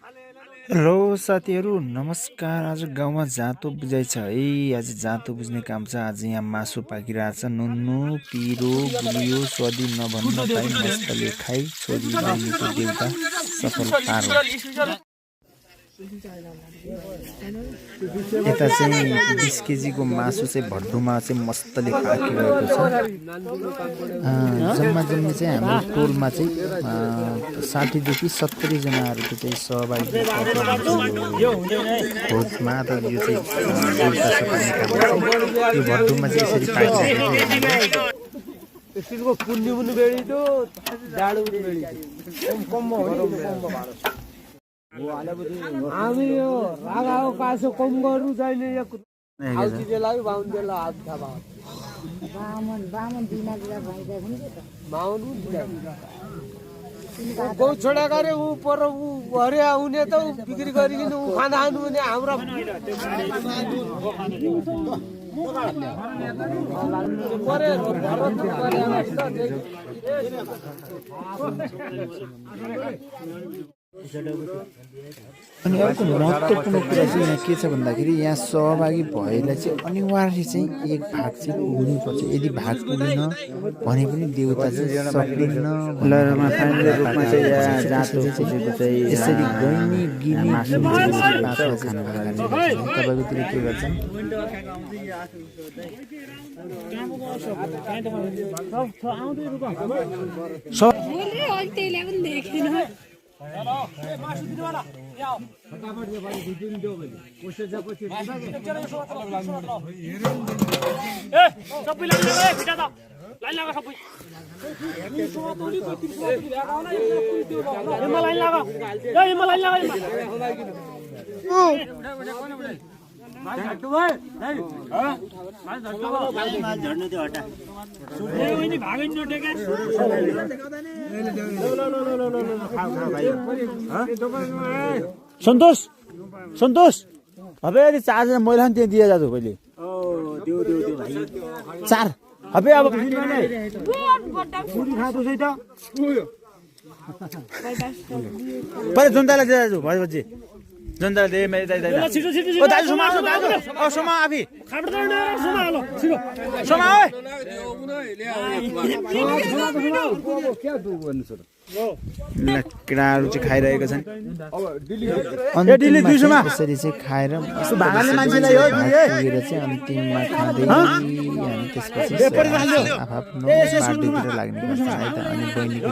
Hello साथीहरू नमस्कार। आज गाउँमा जाँतो बुझाइ छ है। आज जाँतो बुझ्ने काम छ। आज यहाँ मासु पाकिरहेछ। नुनु पिरो गुलियो स्वादी नभन्न पाइ मस्तले खाइ छोरी बहिनीको देउता सफल पारो। यता चाहिँ 20 केजीको मासु चाहिँ भड्डुमा चाहिँ मस्तले पाकिरहेको छ। जम्मा चाहिँ हाम्रो टोलमा चाहिँ 60 देखि 70 जनाहरूको चाहिँ सहभागी भोजमा त यो चाहिँ देउता सफाउने काम छ। यो भड्डुमा चाहिँ यसरी पाकिरहेको यसको पुन्नी पनि बेडितो डाडु पनि बेडितो कम हामी यो रागाको कासो कम गर्नु छैन यो आउजीलाई बाहुनलाई हात थाहा बामन दिनाले भाइदा पनि बाहुनु गौ छोडा गरे उ पर उ घरे आउने त बिक्री गरिकिन उ खाना खानु भने हाम्रो अनि अर्को महत्त्वपूर्ण कुरा चाहिँ यहाँ के छ भन्दाखेरि यहाँ सहभागी भएलाई चाहिँ अनिवार्य चाहिँ एक भाग चाहिँ पुग्नुपर्छ। यदि भाग पुगेन भने पनि देउता चाहिँ सकिन्न। यसरी गइनी गिनी तपाईँकोतिर के गर्छन्? सन्तोष सन्तोष अबे यदि 4 जना महिला त्यहाँ दिए जाजु कहिले चार अबे अब पहिले जनतालाई दिए जाजु भएपछि जनताले दे मैले दाइ ओ दाजु सुमा ओ सुमा आफी सुमा ओए केटाहरू चाहिँ खाइरहेको छन्। यसरी चाहिँ खाएर चाहिँ अन्तिममा खाँदै अनि त्यसपछि आफ्नो बाटोतिर लाग्ने गर्छ है त। अनि बहिनीको